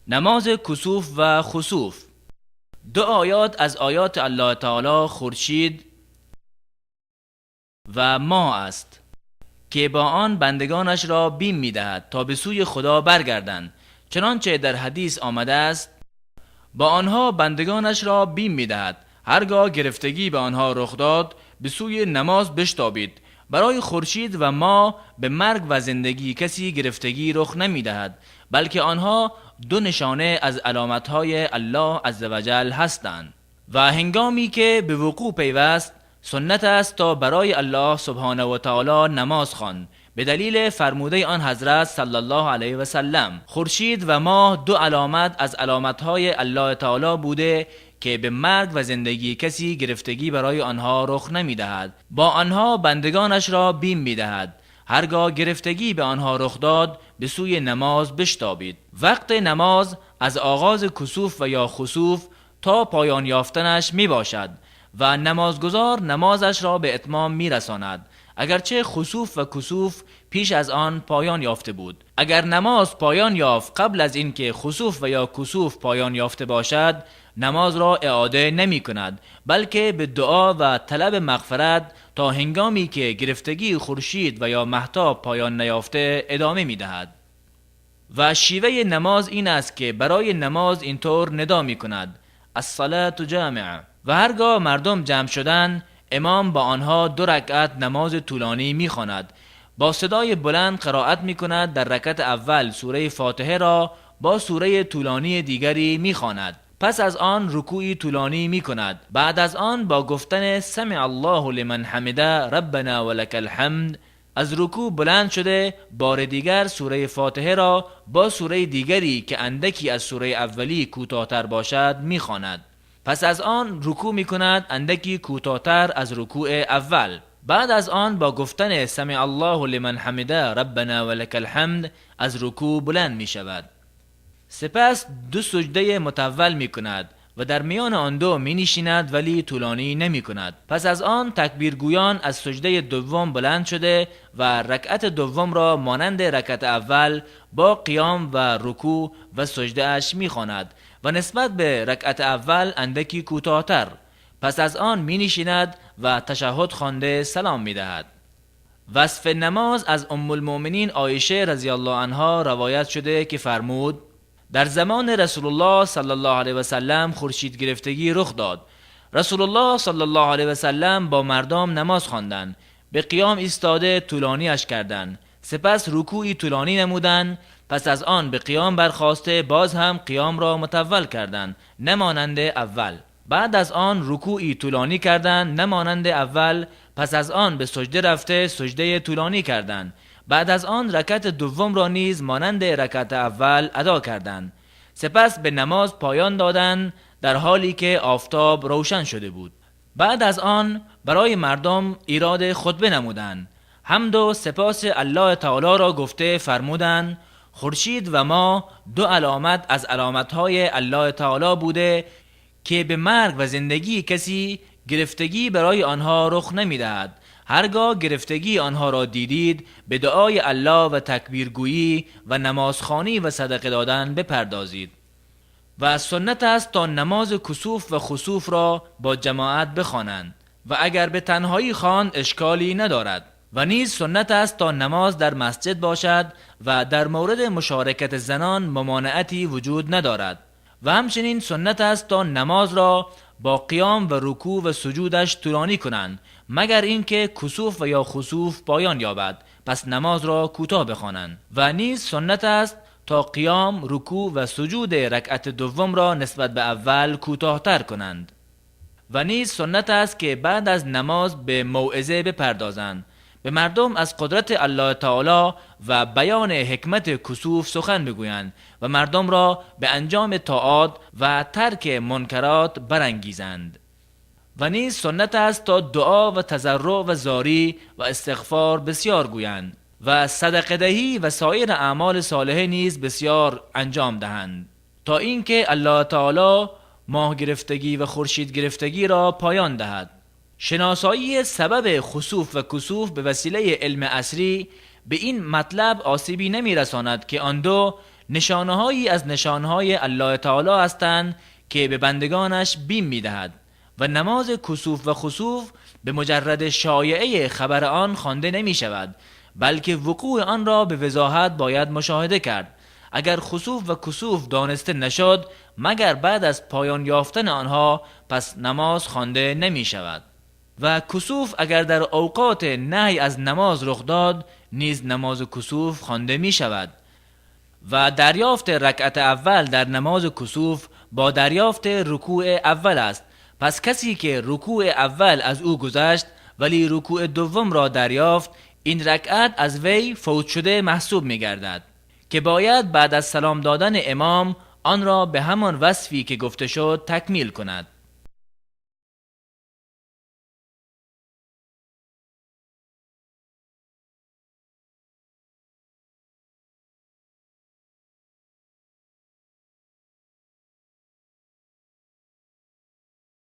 намози кусуф ва хусуф. Ду оят аз оёти Аллоҳ таоло хуршид ва моҳ аст, ки бо он бандагонаш ро бим می‌دهد تا به سوی خدا برگردند. چنانچه در حدیث آمده است: با آنها بندگانش را بیم می‌دهد، هرگاه گرفتگی به آنها رخ داد به سوی نماز بشتابید. برای خورشید و ماه به مرگ و زندگی کسی گرفتگی رخ نمی‌دهد، بلکه آنها دو نشانه از علامت‌های الله عزوجل هستند. و هنگامی که به وقوع پیوست، سنت است تا برای الله سبحانه و تعالی نماز خواند، به دلیل فرموده آن حضرت صلی الله علیه و سلم: خورشید و ماه دو علامت از علامت‌های الله تعالی بوده که به مرگ و زندگی کسی گرفتگی برای آنها رخ نمی‌دهد. با آنها بندگانش را بیم می‌دهد، هرگاه گرفتگی به آنها رخ داد به سوی نماز بشتابید. وقت نماز از آغاز کسوف و یا خسوف تا پایان یافتنش می باشد و نمازگزار نمازش را به اتمام می رساند، اگرچه خسوف و کسوف پیش از آن پایان یافته بود. اگر نماز پایان یافت قبل از اینکه خسوف و یا کسوف پایان یافته باشد، نماز را اعاده نمی کند، بلکه به دعا و طلب مغفرت تا هنگامی که گرفتگی خورشید و یا مهتاب پایان نیافته ادامه می دهد. و شیوه نماز این است که برای نماز اینطور ندا می کند: الصلاة جامعه. و هرگاه مردم جمع شدند، امام با آنها 2 رکعت نماز طولانی می خواند، با صدای بلند قرائت می کند. در رکعت اول سوره فاتحه را با سوره طولانی دیگری می خواند. پس از آن رکوعی طولانی می کند. بعد از آن با گفتن سمع الله لمن حمده ربنا ولک الحمد از رکوع بلند شده بار دیگر سوره فاتحه را با سوره دیگری که اندکی از سوره اولی کوتاه‌تر باشد می خواند. پس از آن رکوع می کند اندکی کوتاه‌تر از رکوع اول. بعد از آن با گفتن سمع الله لمن حمده ربنا ولک الحمد از رکوع بلند می شود. سپس 2 سجده مطول می کند و در میان آن دو می نشیند ولی طولانی نمی کند. پس از آن تکبیرگویان از سجده دوم بلند شده و رکعت دوم را مانند رکعت اول با قیام و رکوع و سجده اش می خواند و نسبت به رکعت اول اندکی کوتاه‌تر. پس از آن می نشیند و تشهد خوانده سلام می دهد. وصف نماز از ام المؤمنین عایشه رضی الله عنها روایت شده که فرمود: در زمان رسول الله صلی الله علیه و سلم خورشید گرفتگی رخ داد. رسول الله صلی الله علیه و سلم با مردم نماز خواندند، به قیام ایستاده طولانیش کردند، سپس رکوعی طولانی نمودند، پس از آن به قیام برخاسته باز هم قیام را مطول کردند، نه مانند اول. بعد از آن رکوعی طولانی کردند، نه مانند اول. پس از آن به سجده رفته سجده طولانی کردند. بعد از آن رکعت دوم را نیز مانند رکعت اول ادا کردند. سپس به نماز پایان دادند در حالی که آفتاب روشن شده بود. بعد از آن برای مردم ایراد خطبه نمودند. حمد و سپاس الله تعالی را گفته فرمودند: خورشید و ماه دو علامت از علامت‌های الله تعالی بوده که به مرگ و زندگی کسی گرفتگی برای آنها رخ نمی‌دهد. هرگاه گرفتگی آنها را دیدید به دعای الله و تکبیرگویی و نمازخوانی و صدقه دادن بپردازید. و سنت است تا نماز کسوف و خسوف را با جماعت بخوانند و اگر به تنهایی خواند اشکالی ندارد. و نیز سنت است تا نماز در مسجد باشد و در مورد مشارکت زنان ممانعتی وجود ندارد. و همچنین سنت است تا نماز را با قیام و رکوع و سجودش طولانی کنند، مگر اینکه کسوف و یا خسوف پایان یابد، پس نماز را کوتاه بخوانند. و نیز سنت است تا قیام، رکوع و سجود رکعت دوم را نسبت به اول کوتاه‌تر کنند. و نیز سنت است که بعد از نماز به موعظه بپردازند، به مردم از قدرت الله تعالی و بیان حکمت کسوف سخن بگویند و مردم را به انجام طاعات و ترک منکرات برانگیزند. و نیز سنت است تا دعا و تضرع و زاری و استغفار بسیار گویند و صدقه دهی و سایر اعمال صالحه نیز بسیار انجام دهند، تا اینکه الله تعالی ماه گرفتگی و خورشید گرفتگی را پایان دهد. شناسایی سبب خسوف و کسوف به وسیله علم عصری به این مطلب آسیبی نمی‌رساند که آن دو نشانه‌هایی از نشانهای الله تعالی هستند که به بندگانش بیم می‌دهد و نماز کسوف و خسوف به مجرد شایعه خبر آن خوانده نمی شود، بلکه وقوع آن را به وضاحت باید مشاهده کرد. اگر خسوف و کسوف دانسته نشد مگر بعد از پایان یافتن آنها، پس نماز خوانده نمی شود. و کسوف اگر در اوقات نهی از نماز رخ داد نیز نماز کسوف خوانده می شود. و دریافت رکعت اول در نماز کسوف با دریافت رکوع اول است. پس کسی که رکوع اول از او گذشت ولی رکوع دوم را دریافت، این رکعت از وی فوت شده محسوب می گردد که باید بعد از سلام دادن امام آن را به همان وصفی که گفته شد تکمیل کند.